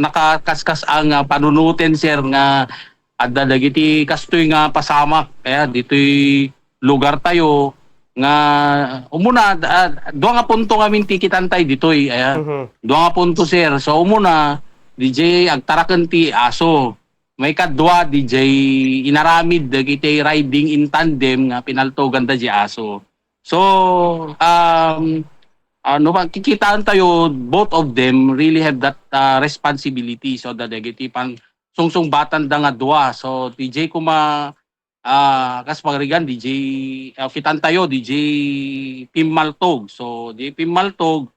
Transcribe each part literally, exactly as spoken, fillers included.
nakakaskas-an nga panunoten, sir, nga adda dagiti kastoy nga pasamak, aya, ditoy lugar tayo nga umuna, ah, dua nga punto ngamin ti kitantay ditoy, aya. Mhm. Dua nga punto, sir. So, umuna, D J, agtaraken ti aso. Maikadua, D J, inaramid dagiti riding in tandem nga pinaltoganda di aso. So, um, ano ba, kikitaan tayo, both of them really have that, ah, responsibility. So, da-, dagiti pan-, sungsungbatan da nga dua. So, D J kuma, ah, kas pagarigan, D J, ah, kitaan tayo, D J Pimmaltog. So, D J Pimmaltog,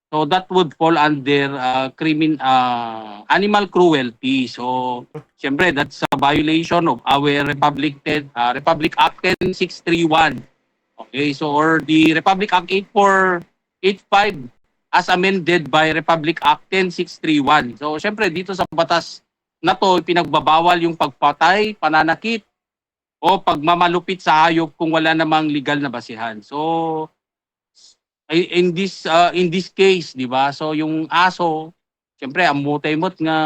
so that would fall under, ah, crimin-, ah, animal cruelty. So, siyempre, that's a violation of our Republic ten, ah, Republic Act ten six three one. Okay, so, or the Republic Act eight four eight five as amended by Republic Act ten six three one. So, siyempre, dito sa batas na to, pinagbabawal yung pagpatay, pananakit, o pagmamalupit sa hayop kung wala namang legal na basihan. So, i-, in this, ah, in this case, di ba? So, yung aso, siyempre, ammo tayo met nga,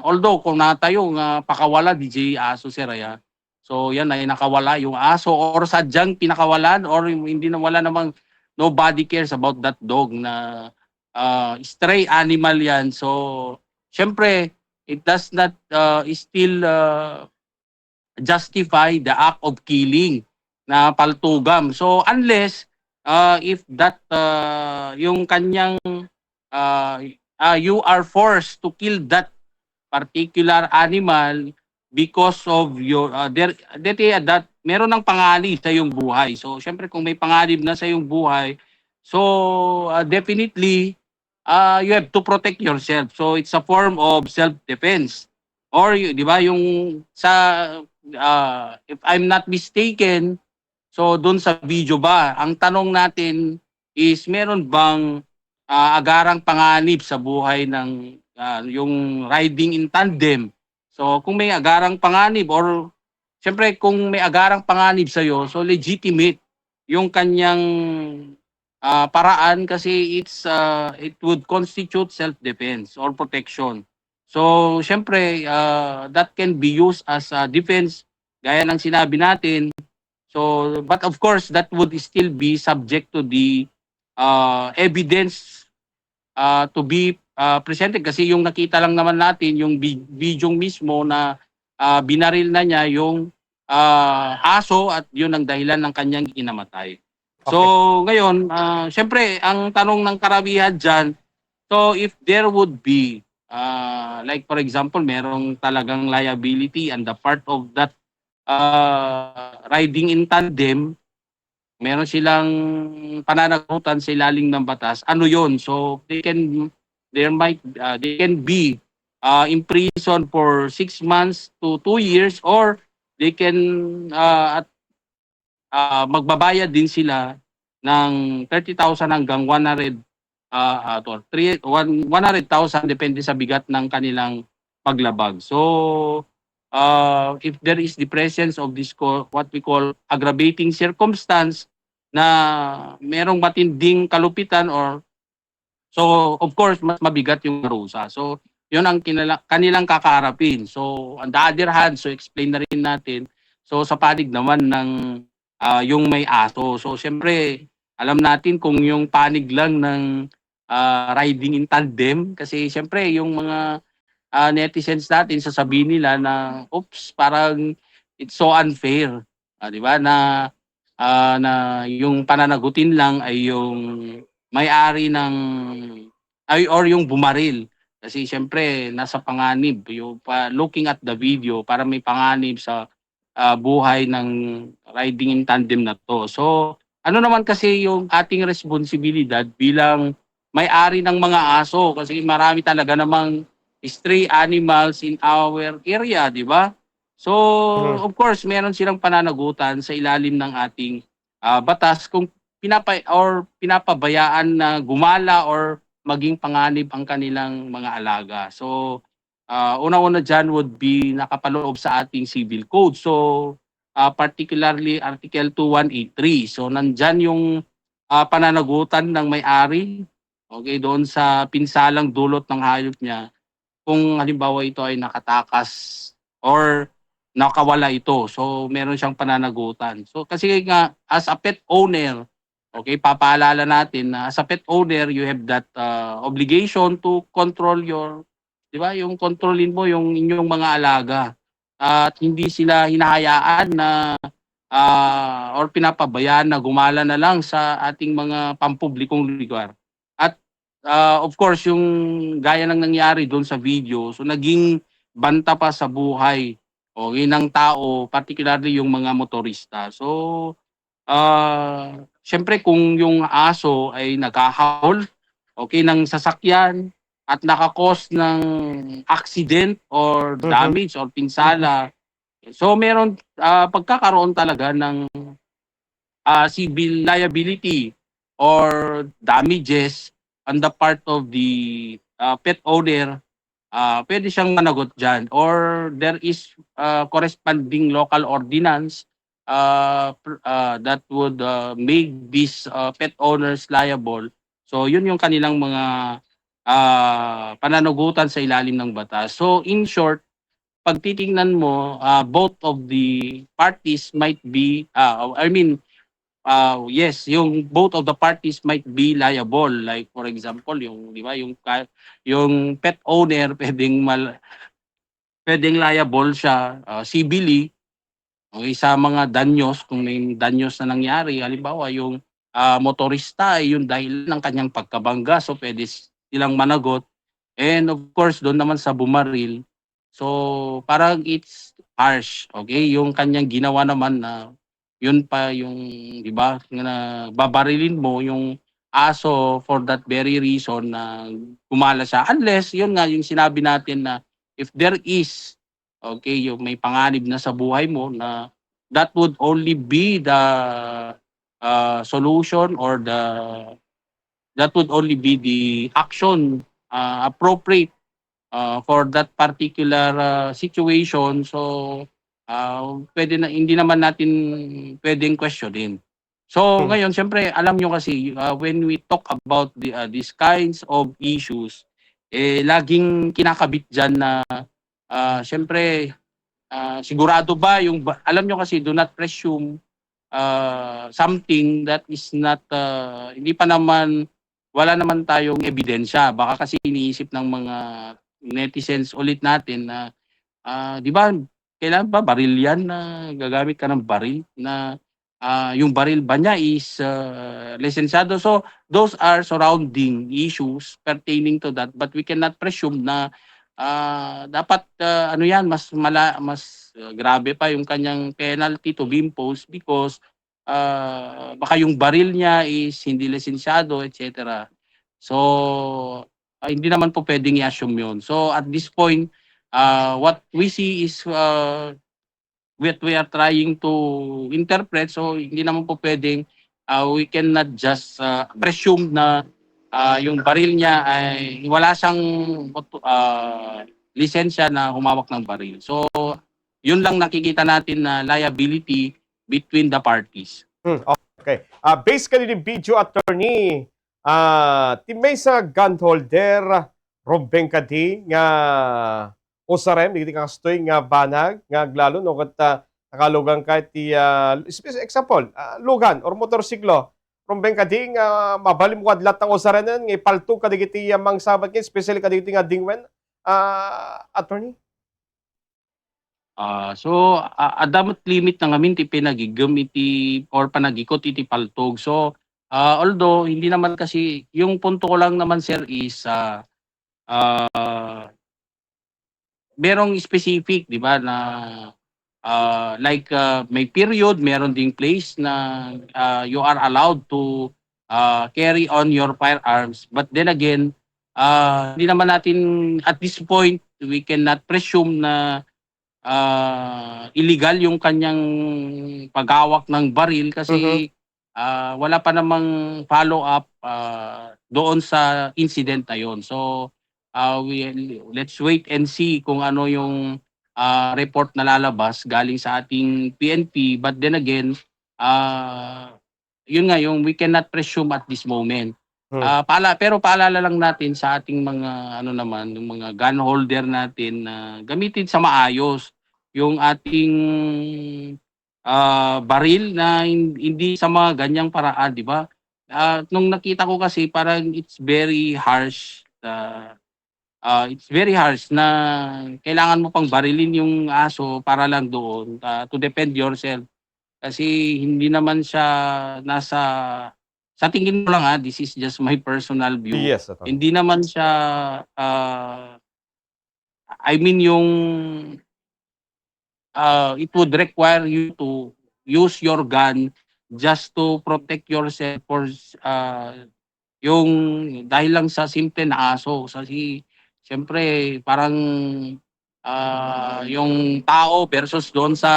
although kung natayo nga pakawala, D J aso, sir, aya. So, yan ay nakawala yung aso or sadyang pinakawalan or yung hindi na, wala namang, nobody cares about that dog na, ah, stray animal yan. So, siyempre, it does not, ah, still, ah, justify the act of killing na paltugam. So, unless, ah, if that, ah, yung kanyang, ah, ah, you are forced to kill that particular animal because of your, ah, there, that, that meron ng panganib sa iyong buhay. So, syempre, kung may panganib na sa iyong buhay, so, ah, definitely, ah, you have to protect yourself. So, it's a form of self-defense. Or, y-, di ba, yung sa, ah, if I'm not mistaken, so, dun sa video ba, ang tanong natin is, meron bang, ah, agarang panganib sa buhay ng, ah, yung riding in tandem? So, kung may agarang panganib or, siyempre, kung may agarang panganib sa'yo, so legitimate yung kanyang, ah, paraan kasi it's, ah, it would constitute self-defense or protection. So, siyempre, ah, that can be used as a defense, gaya ng sinabi natin. So, but of course, that would still be subject to the, ah, evidence, ah, to be, ah, presented. Kasi yung nakita lang naman natin, yung bi-, video mismo na, ah, binaril na niya yung, ah, aso at yun ang dahilan ng kanyang ikinamatay. So, okay, ngayon, ah, siyempre, ang tanong ng karamihan dyan, so if there would be, ah, like for example, merong talagang liability on the part of that, ah, riding in tandem, meron silang pananagutan sa ilalim ng batas, ano yon? So, they can, there might, ah, they can be, ah, imprisoned for six months to two years, or they can, ah, at, ah, magbabayad din sila ng thirty thousand hanggang one hundred, ah, ah, to, three, one, one hundred thousand, depende sa bigat ng kanilang paglabag. So, ah, if there is the presence of this co-, what we call aggravating circumstance, na merong matinding kalupitan or, so, of course, mas mabigat yung parusa. So, yun ang kinala-, kanilang kakaharapin. So, on the other hand, so explain na rin natin, so sa panig naman ng, ah, yung may aso. So, siyempre, alam natin kung yung panig lang ng, ah, riding in tandem, kasi siyempre, yung mga, ah, netizens natin, sasabihin nila na, "Oops, parang it's so unfair." Ah, di ba, na, ah, na yung pananagutin lang ay yung may-ari ng, ay, or yung bumaril. Kasi siyempre, nasa panganib, yung pa, looking at the video, para may panganib sa, ah, buhay ng riding in tandem na to. So, ano naman kasi yung ating responsibilidad bilang may-ari ng mga aso? Kasi marami talaga namang stray animals in our area, di ba? So, mhm, of course, meron silang pananagutan sa ilalim ng ating, ah, batas kung pinapa-, or pinapabayaan na gumala or maging panganib ang kanilang mga alaga. So, ah, una-una diyan would be nakapaloob sa ating civil code. So, ah, particularly Article two one eight three. So, nandiyan yung, ah, pananagutan ng may-ari, okay, doon sa pinsalang dulot ng hayop niya. kung halimbawa ito ay nakatakas or nakawala ito. So, meron siyang pananagutan. So, kasi nga, as a pet owner, okay, papaalala natin na as a pet owner, you have that, ah, obligation to control your, di ba, yung kontrolin mo yung inyong mga alaga. At hindi sila hinahayaan na, ah, or pinapabayaan na gumala na lang sa ating mga pampublikong lugar. At, ah, of course, yung gaya ng nangyari doon sa video, so naging banta pa sa buhay, okay, ng tao, particularly yung mga motorista. So, ah, siyempre kung yung aso ay naghahaol, okay, ng sasakyan at naka-cause ng accident or Mhm. damage or pinsala, so meron, ah, pagkakaroon talaga ng, ah, civil liability or damages on the part of the, ah, pet owner. Ah, pwede siyang managot diyan, or there is, ah, corresponding local ordinance, ah, pr- ah, that would, ah, make these, ah, pet owners liable. So, yun yung kanilang mga, ah, pananagutan sa ilalim ng batas. So, in short, pag titingnan mo, ah, both of the parties might be, ah, I mean, ah, yes, yung both of the parties might be liable. Like, for example, yung, di ba, yung, ka- yung pet owner, pwedeng, mal, pwedeng liable siya, ah, civilly, okay, sa mga danyos, kung may danyos na nangyari. Halimbawa, yung, ah, motorista ay yung dahil ng kanyang pagkabangga, so pwede s- silang managot. And of course, doon naman sa bumaril, so parang it's harsh, okay, yung kanyang ginawa naman na yun pa yung, di ba, na babarilin mo yung aso for that very reason na gumala siya. Unless, yun nga, yung sinabi natin na if there is, okay, yung may panganib na sa buhay mo, na that would only be the, ah, solution or the, that would only be the action, ah, appropriate, ah, for that particular, ah, situation. So, ah, pwede na, hindi naman natin pwedeng questionin. So, Hmm. ngayon, siyempre, alam nyo kasi, ah, when we talk about the, ah, these kinds of issues, eh, laging kinakabit dyan na, ah, siyempre, ah, sigurado ba yung, ba- alam nyo kasi, do not presume, ah, something that is not, ah, hindi pa naman, wala naman tayong ebidensya. Baka kasi iniisip ng mga netizens ulit natin na, ah, di ba, kailangan ba baril yan na gagamit ka ng baril na, ah, yung baril ba niya is, ah, lisensyado? So, those are surrounding issues pertaining to that, but we cannot presume na, ah, dapat, ah, ano yan, mas mala, mas, ah, grabe pa yung kanyang penalty to be imposed because, ah, baka yung baril niya is hindi lisensyado, et cetera. So, ah, hindi naman po pwedeng i-assume yun. So, at this point, ah, what we see is, ah, what we are trying to interpret. So, hindi naman po pwedeng, ah, we cannot just, ah, presume na, ah, yung baril niya ay wala siyang moto- ah, lisensya na humawak ng baril. So, yun lang nakikita natin na liability between the parties. Hmm, okay. Ah, based kadi video, attorney, ah, ti maysa gun holder, rumbeng kadi nga usarem dagiti kastoy nga banag nga aglalo no ket, ah, nakalugan ka iti, ah, spe- example, ah, lugan or motorsiklo, rumbeng kadi nga mabalin mo adlat nga usarenen nga ipaltog kadagiti, ah, mangsabat nga, especially kadagiti nga dingwen, ah, attorney? Ah, so, a- adda met limit na ngamin ti pinagigem iti or panagikot iti paltog. So, ah, although hindi naman kasi, yung punto ko lang naman, sir, is, ah, ah, merong specific, di ba, na, ah, like, ah, may period, meron ding place na, ah, you are allowed to, ah, carry on your firearms. But then again, ah, hindi naman natin, at this point, we cannot presume na, ah, illegal yung kanyang paghawak ng baril kasi, Mhm. ah, wala pa namang follow-up, ah, doon sa incident na yon. So, ah, we, let's wait and see kung ano yung, ah, report na lalabas galing sa ating P N P. But then again, ah, yun nga, yung we cannot presume at this moment. Hmm. Ah, paala-, pero paalala lang natin sa ating mga, ano naman, yung mga gun holder natin na gamitin sa maayos yung ating, ah, baril na hin-, hindi sa mga ganyang paraan, di ba? Ah, nung nakita ko kasi, parang it's very harsh, ah, ah, it's very harsh na kailangan mo pang barilin yung aso para lang doon, ah, to defend yourself. Kasi hindi naman siya nasa, sa tingin ko lang, ah, this is just my personal view. Yes, attorney. Hindi naman siya, ah, I mean, yung, ah, it would require you to use your gun just to protect yourself for, ah, yung dahil lang sa simple na aso. Kasi, siyempre, parang, ah, yung tao versus doon sa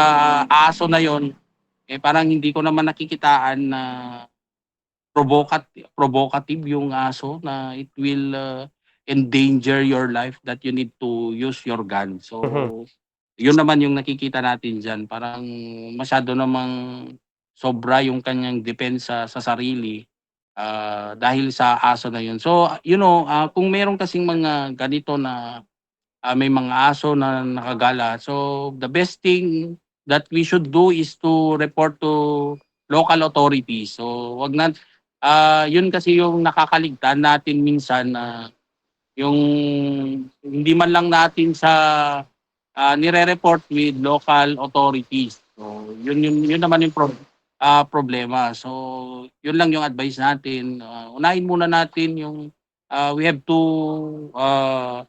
aso na yon, eh, parang hindi ko naman nakikitaan na provocat-, provocative yung aso na it will, uh, endanger your life that you need to use your gun. So, Mhm. yun naman yung nakikita natin diyan. Parang masyado namang sobra yung kanyang depensa sa sarili, ah, dahil sa aso na yun. So, you know, ah, kung meron kasing mga ganito na, ah, may mga aso na nakagala, so the best thing that we should do is to report to local authorities. So, wag na, ah, yun kasi yung nakakaligtaan natin minsan na yung hindi man lang natin sa, ah, nire-report with local authorities. So, yun, yun, yun naman yung prob-, ah, problema. So, yun lang yung advice natin. Ah, unahin muna natin yung, ah, we have to, ah,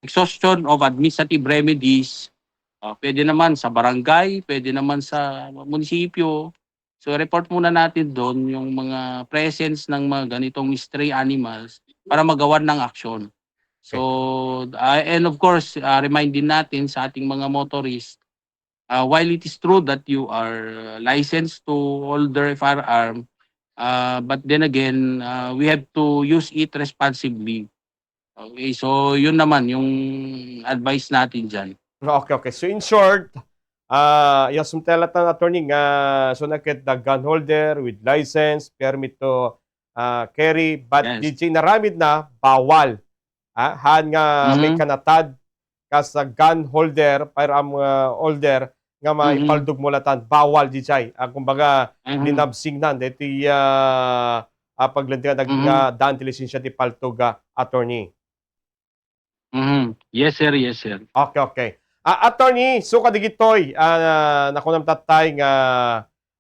exhaustion of administrative remedies. Ah, pwede naman sa barangay, pwede naman sa munisipyo. So, report muna natin doon yung mga presence ng mga ganitong stray animals para magawan ng aksyon. So, ah, and of course, ah, remind din natin sa ating mga motorist, ah, while it is true that you are licensed to hold their firearm, ah, but then again, ah, we have to use it responsibly. Okay, so yun naman yung advice natin diyan. Okay, okay. So in short, ah, yes, sumtela tan attorney nga so naket the gun holder with license, permit to, ah, carry, but Yes. D J naramid na, bawal. Ah, han nga may Mhm. kanatad kas a gun holder, firearm, ah, holder nga Mhm. maipaldog mo latan, bawal, D J. Ah, kumbaga, Mhm. linabsingnan deti, ah, ah, paglantigan ag-, Mhm. ah, daan ti lisensia ti paltog, ah, attorney. Mhm. Yes, sir. Yes, sir. Okay, okay. Ah, attorney, so kadigitoy, ah, nakunam tattay nga,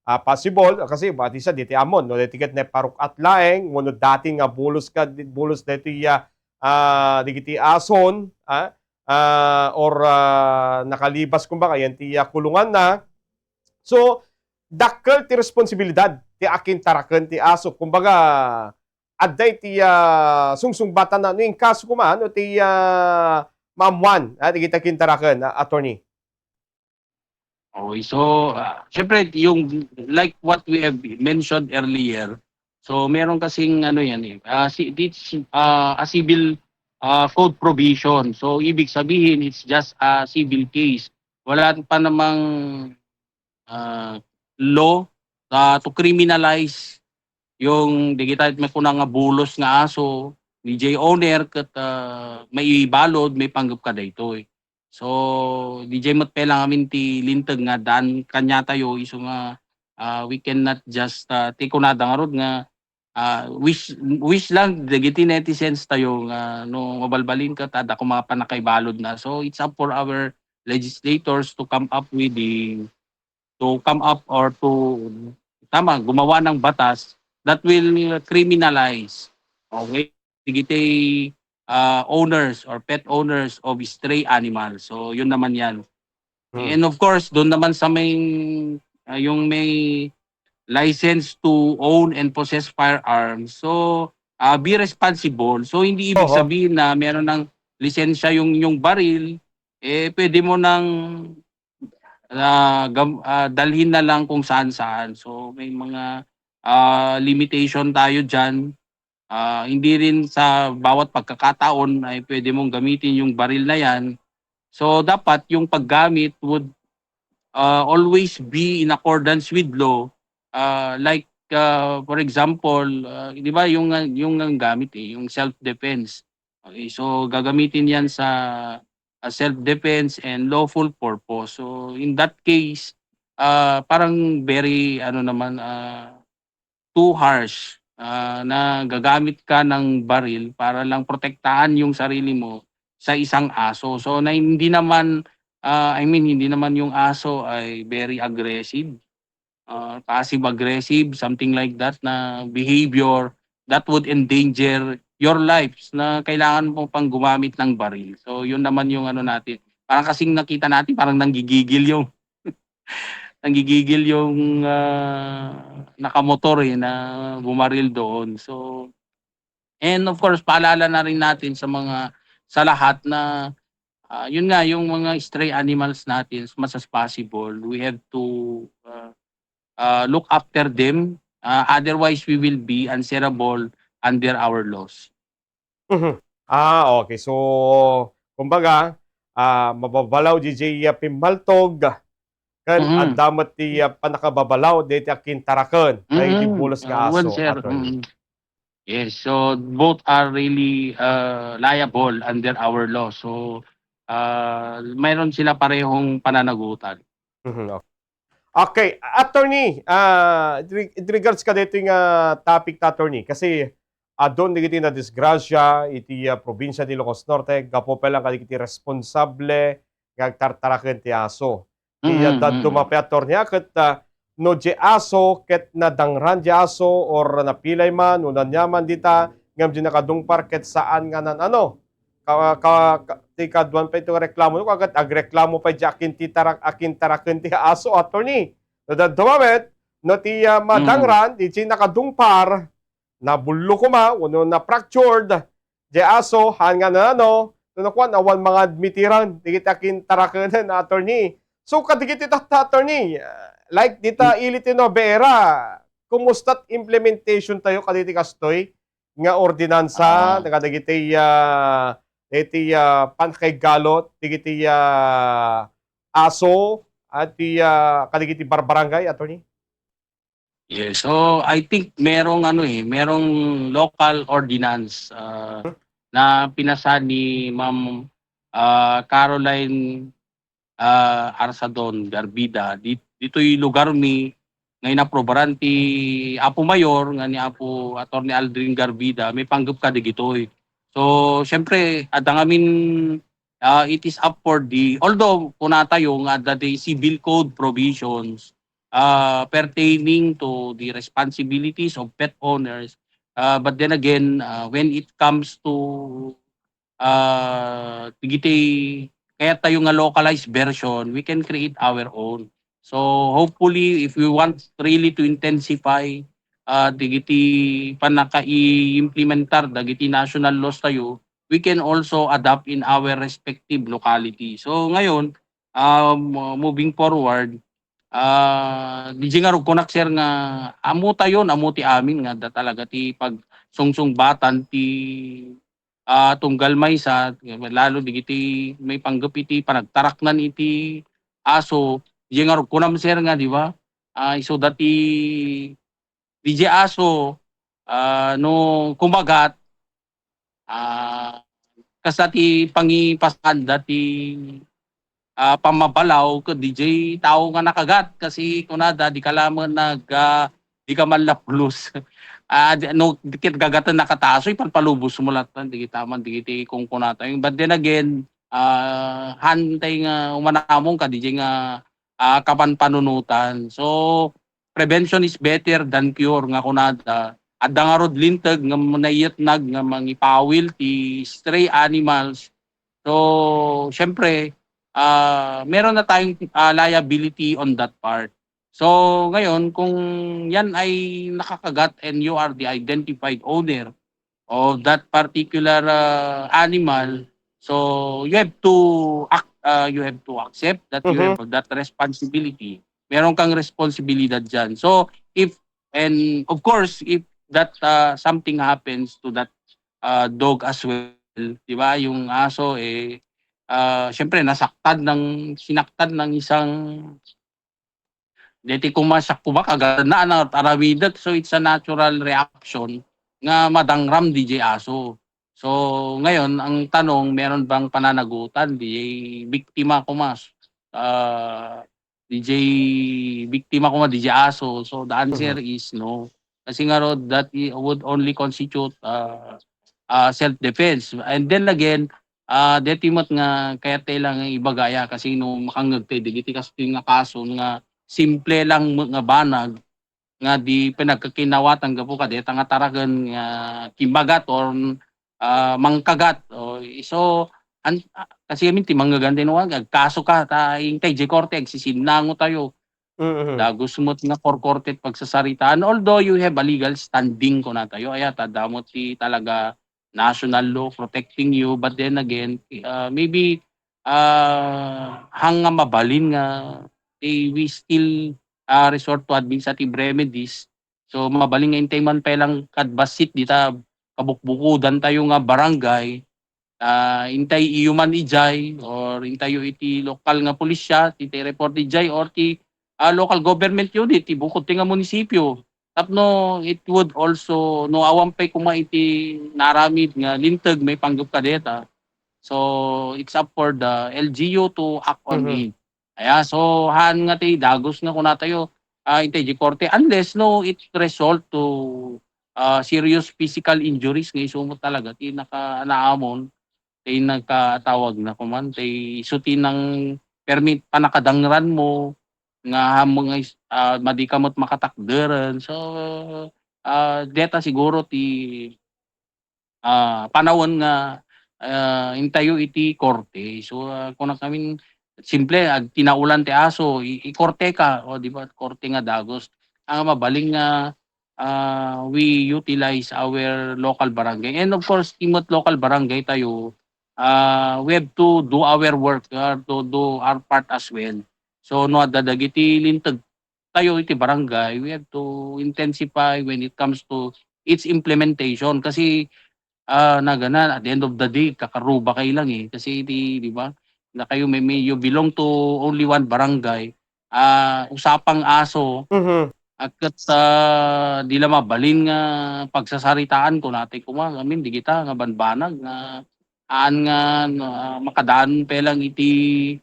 ah, possible, kasi bati sa diti amon, no, deti ket ne paruk-at laeng, wenno dati nga bulos ka, bulos deti, ah, ah, digiti ason, ah, ah, or, ah, nakalibas, kumbaga, yan ti, ah, kulungan na. So, dakkel ti responsibilidad ti akintaraken ti aso. Kumbaga, adda iti, ah, sungsungbatan na no inkaso koma no ti, ah, maammuan, ah, dagiti akintaraken, ah, attorney. Okay, so, ah, syempre, yung like what we have mentioned earlier, so meron kasing ano yan eh, ah, si, it's, ah, a civil, ah, code provision. So, ibig sabihin, it's just a civil case. Wala pa namang, ah, law, ah, to criminalize yung di kita makuna nga bulos nga aso, D J owner, ket, ah, maibalud, maipanggep ka daytoy. So, D J met pay lang amin ti linteg nga daan kaniatayo, isu nga, ah, we cannot just, ah, ti kunada ngarud nga, ah, wish, wish lang dagiti netizens tayo nga no mabalbalin ket adda koma pannakaibalud na. So, it's up for our legislators to come up with the, to come up or to, tama, gumawa ng batas that will criminalize, okay, dagiti, ah, owners or pet owners of stray animals. So, yun naman yan. Hmm. And of course, doon naman sa may, ah, yung may license to own and possess firearms. So, ah, be responsible. So, hindi ibig Oho. sabihin na meron ng lisensya yung, yung baril, eh, pwede mo nang, ah, gam-, ah, dalhin na lang kung saan-saan. So, may mga, ah, limitation tayo dyan. Ah, hindi rin sa bawat pagkakataon ay pwede mong gamitin yung baril na yan. So, dapat yung paggamit would, ah, always be in accordance with law, ah, like, ah, for example, ah, 'di ba yung, ah, yung ang gamit, eh, yung self-defense. Okay, so gagamitin 'yan sa, ah, self-defense and lawful purpose. So in that case, ah, parang very ano naman, ah, too harsh, ah, na gagamit ka ng baril para lang protektahan yung sarili mo sa isang aso. So na hindi naman, ah, I mean hindi naman yung aso ay very aggressive, ah, passive-aggressive, something like that na behavior that would endanger your lives na kailangan mo pang gumamit ng baril. So yun naman yung ano natin, parang kasing nakita natin parang nanggigigil yung nanggigigil yung, ah, nakamotor, eh, na bumaril doon. So, and of course, paalala na rin natin sa mga sa lahat na, ah, yun nga, yung mga stray animals natin as much as possible, we have to, ah, ah, look after them, ah, otherwise we will be answerable under our laws. Mhm. Ah, okay. So, kumbaga, ah, mababalaw diay, ah, pimmaltog, ken Mm. adda met ti, ah, pannakababalaw daytoy a kintaraken dagiti Mm. bulos nga Ah, wen, aso, sir. Attorney. Mm. Yes, so both are really, ah, liable under our law. So, ah, mayroon sila parehong pananagutan. Mhm, okay. Okay, Attorney, ah, in re-, in regards kadaytoy nga topic ta, Attorney, kasi adun dagiti nadisgrasya iti, ah, probinsia ti Ilocos Norte gapu pay lang kadagiti responsable nga agtartaraken ti aso. Ti, ah, Mhm, dadduma mhm. pay, Attorney, ah, ket, ah, no diay aso ket nadangran diay aso or napilay man wenno ania man dita ngem diay nakadungpar ket saan nga nan-ano, ka-, ka-, ka-, ti kaduan pay iti reklamo, no, ket agreklamo pay diay a kintitarak-, a kintaraken ti aso, Attorney. No, dadduma met, no, ti, ah, Mm. madangran, diay nakadungpar, nabullo koma, wenno na-fractured, diay aso, saan nga nan-ano, no, nakuan, awan mangadmitiran, dagiti a kintarakenen, Attorney. So, kadagiti tatta, Attorney, ah, like dita Mm. ili ti Nueva Ecija, kumusta ti implementation tayo kadagiti kastoy? nga ordinansa, Ah. kadagiti, ah, iti, ah, pannakaiggalot, dagiti, ah, aso, iti, ah, kadagiti barbarangay, Attorney? Yes. So, I think merong ano, eh, merong local ordinance, ah, Hmm. na pinasa ni Ma'am, ah, Caroline ah, Arsadon Garbida, di-, ditoy lugar mi nga inaprobaran ti Apo Mayor nga ni Apo Attorney Aldrin Garbida, maipanggep kadagitoy. So, siyempre, adda ngamin, ah, it is up for the, although kunatayo nga adda ti civil code provisions, ah, pertaining to the responsibilities of pet owners, ah, but then again, ah, when it comes to ah, dagiti kayat tayo nga localized version, we can create our own. So, hopefully, if we want really to intensify, ah, dagiti pannakaiimplementar dagiti national laws tayo, we can also adapt in our respective locality. So, ngayon, um, moving forward, ah, diay nga rugkonak, sir, nga ammo tayon, ammo ti amin nga adda talaga ti pagsungsungbatan ti ah, tunggal maysa, lalo dagiti maipanggep iti panagtaraknan iti aso, diay nga rugkonam, sir, nga, di ba? Ah, isuda ti, diay aso, ah, no kumagat, ah, kasta ti pangipasanda ti ah, pammabalaw ket diay tao nga nakagat kasi kunada, dika laeng nag-, ah, dika man laplos. Ah, di, no, ket gagaten nakatasoy, palpalubos mo latta, dagita man, dagiti kunkunata. But then again, ah, haantay nga umanamong ka diay nga, ah, kapanpanunotan. So, prevention is better than cure nga kunada. Adda ngarud linteg nga naiyatnag nga mangipawil ti stray animals. So, siyempre, ah, meron na tayong, ah, liability on that part. So, ngayon, kung yan ay nakakagat and you are the identified owner of that particular, ah, animal, so you have to ac-, ah, you have to accept that you Mhm. have that responsibility. Meron kang responsibilidad diyan. So, if, and of course, if that, ah, something happens to that, ah, dog as well, 'di ba? Yung aso, eh, ah, siyempre nasaktan ng, sinaktan ng isang Deti kuma siak kuma, kagana na aramidek. So, it's a natural reaction nga madangram diay aso. So, ngayon, ang tanong, meron bang pananagutan diay biktima kuma? Ah, diay biktima kuma, diay aso? So, the answer Mhm. is no. Kasi ngarud, that i-, would only constitute, ah, ah, self-defense. And then again, ah, deti met nga kayat tayo lang ibaga ya, kasi no makangngeg tayo dagiti kastoy nga kaso nga simple lang met nga banag nga di pinagkakinawatan gapu kadeta nga taraken nga kimbagat or, ah, mangkagat. O, so, an-, ah, kasi amin ti mangngeganda no, agkaso ka, ta intay diay korte, agsisinnango tayo. Mhm. Dagus met nga korkorte ti pagsasaritaan. Although you have a legal standing, kuna tayo, ayat, adda met ti talaga national law protecting you, but then again, ah, maybe, ah, haan nga mabalin nga, eh, we still, ah, resort to administrative remedies. So, mabalin nga intay man pay lang kad bassit dita kabukbukodan tayo nga barangay, ah, intay iyo man idiay or intayo iti lokal nga pulisya, ti, ti report idiay or ti, ah, local government unit, ti bukod ti nga munisipyo. Tapno it would also, no awan pay kuma iti naaramid nga linteg maipanggep kadeta. So, it's up for the L G U to act on Mhm. it. Aya, so, haan nga ti dagus nga kuna tayo, ah, intay di korte, unless, no, it result to, ah, serious physical injuries nga isu met talaga ti nakaanaamon, ti nakatawag na kuman, ti isu ti nang permit pannakadangran mo, nga haan mo nga is-, ah, madi ka met makatakderen. So, ah, deta siguro ti, ah, panawen nga, ah, intayo iti korte. So, ah, kunakamin, simple, agtinaolan ti aso, i-, ikorte ka. O, di ba? Korte nga dagus. Ang mabalin nga, ah, we utilize our local barangay. And of course, ti met local barangay tayo, ah, we have to do our work, ah, to do our part as well. So, no, adda dagiti linteg tayo iti barangay, we have to intensify when it comes to its implementation. Kasi, ah, nagana, at the end of the day, kakaruba kayo lang eh. Kasi iti, di ba? Na kayo, may, may, you belong to only one barangay. Ah, usapang aso, Mhm. agkat, ah, di la mabalin nga pagsasaritaan ko natin kuma, I mean, di kita nga banbanag nga aan nga, nga makadaan pa lang iti,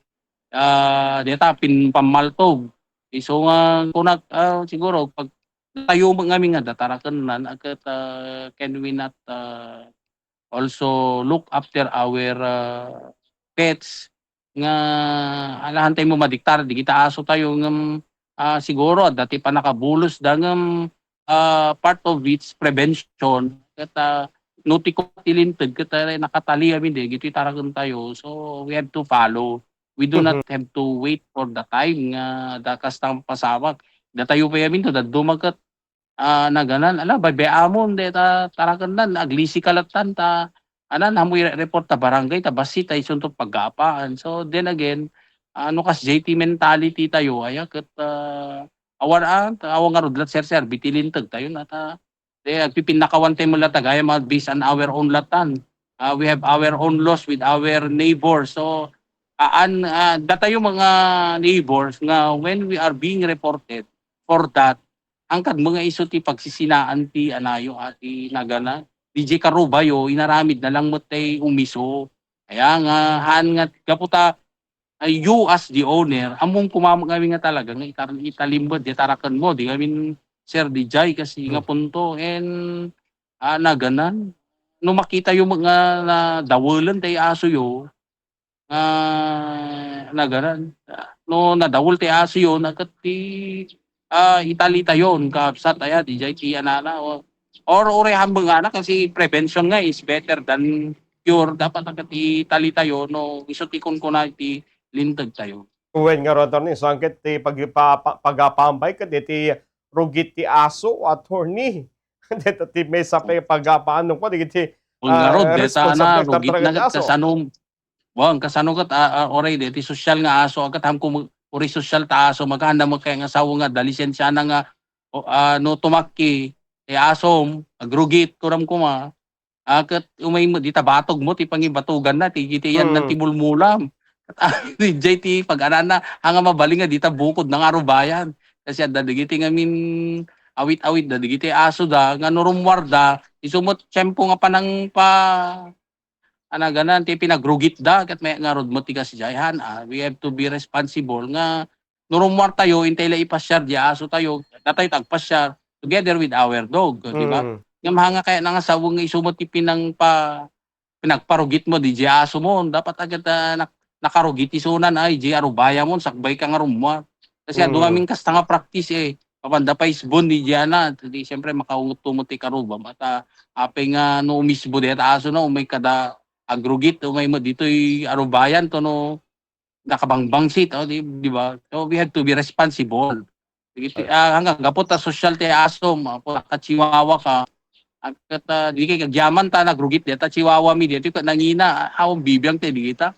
ah, deta pin-, pammaltog. Isu nga kunak, ah, siguro pag tayo nga amin nga dataraken nan, agkat, ah, can we not, ah, also look after our, ah, pets nga alahan tayo mo madiktar, di kita aso tayo ngem, ah, siguro adda ti pannakabulos da ngem, ah, part of its prevention ket, ah, no ti ko ti linteg ket, ah, nakatali amin di gitoy taraken tayo. So, we have to follow. We do not Mhm. have to wait for the time nga da kasta nga pasamak. Datayo pay amin to dadduma ket, ah, naganan, ala, bay-bay-amon deta tarakendan, aglisi ka lattan ta, anan, ammo ire-report ta barangay ta bassit ta isunto paggapaan. So, then again, ah, no kasdiay ti mentality tayo, aya ket, ah, awan, ah, awan ngarud lat, sir, sir, biti linteg tayo na ta, te, agpipinnakawan tayo met lat, gayam a, based on our own lattan. Ah, we have our own laws with our neighbors. So, aan, ah, datayo mga neighbors nga when we are being reported for that, ang kad mga isu ti pagsisinaan ti anayo, ah, ti nagana. Di jay karubayo, inaramid na lang met tay umiso. Kaya nga, haan nga, gapu ta, ay, you as the owner, ammom kuma nga talaga nga itar-, italimbed, di taraken mo, di kami, sir, di jay, kasi nga Hmm. punto, and, ah, naganan. No makita yo nga nadawelen tay aso yo, nga naganan, no nadawel tay aso yo, na ket ti, ah, itali tayon, kabsat, aya, di jay ti anana, o, or uray hambeng ana, kasi prevention nga is better than cure. Dapat agad itali tayo no isu ti kunkuna iti linteg tayo. Wen ngarud, attorney, saan ket ti pag-, pa-, pa-, pagapambay ket iti rugit ti aso, attorney? Deta ti maysa pay pagapaan no, dagiti, Wen ah, ngarud, deta na, responsible rugit na ket aso. Kasano, wen, kasano ket, ah, ah, uray, deti sosyal nga aso, ket ham kum-, uray sosyal ta aso, maganda mo kay nga asawa nga, da lisensiana nga, o, ah, no tumakki, ti asom, agrugit, kuram kuma, Ah, ket umay met, dita batog mo ti pangibatuganna, ti, ti yan na ti Mm. mulmulam. Ket, ah, jay ti pag-anana, haan nga mabalin nga dita bukod na nga arubayan. Kasi adda dagiti ngamin awit-awit da, dagiti aso da, nga no rummuar da, isu met tiempo nga panang pa, anaganan, ti pinagrugit da, ket may ngarud met ti kasdiay, han, ah, we have to be responsible nga no rummuar tayo, intay la ipasiar di aso tayo, datayo ti agpasiar together with our dog, di ba? Mm. Ngem hanga kaya nga sawen nga isu met ti pinang pa, pinagparugit mo di, di aso mo, dapat agad, ah, nak-, nakarugit isunan ay, di arubaya mo, sakbay ka nga rummuar. Kasi Mm. adu amin kasta nga practice eh. Mapanda pa isbon di diana, di siyempre makaungot mo ti karubam. At ah, apay nga no umisbo di at aso na, umay kada agrugit, umay mo ditoy arubayan to no nakabangbangsit, oh, di, di ba? So we have to be responsible. Dagiti, ah, hanggang gapu ta social ti aso, ma-, kung nakachihuahua ka, agkat, ah, di kay agyaman ta nagrugit dita chihuahua mi dito, ket nangina, awan bibiang ti dita.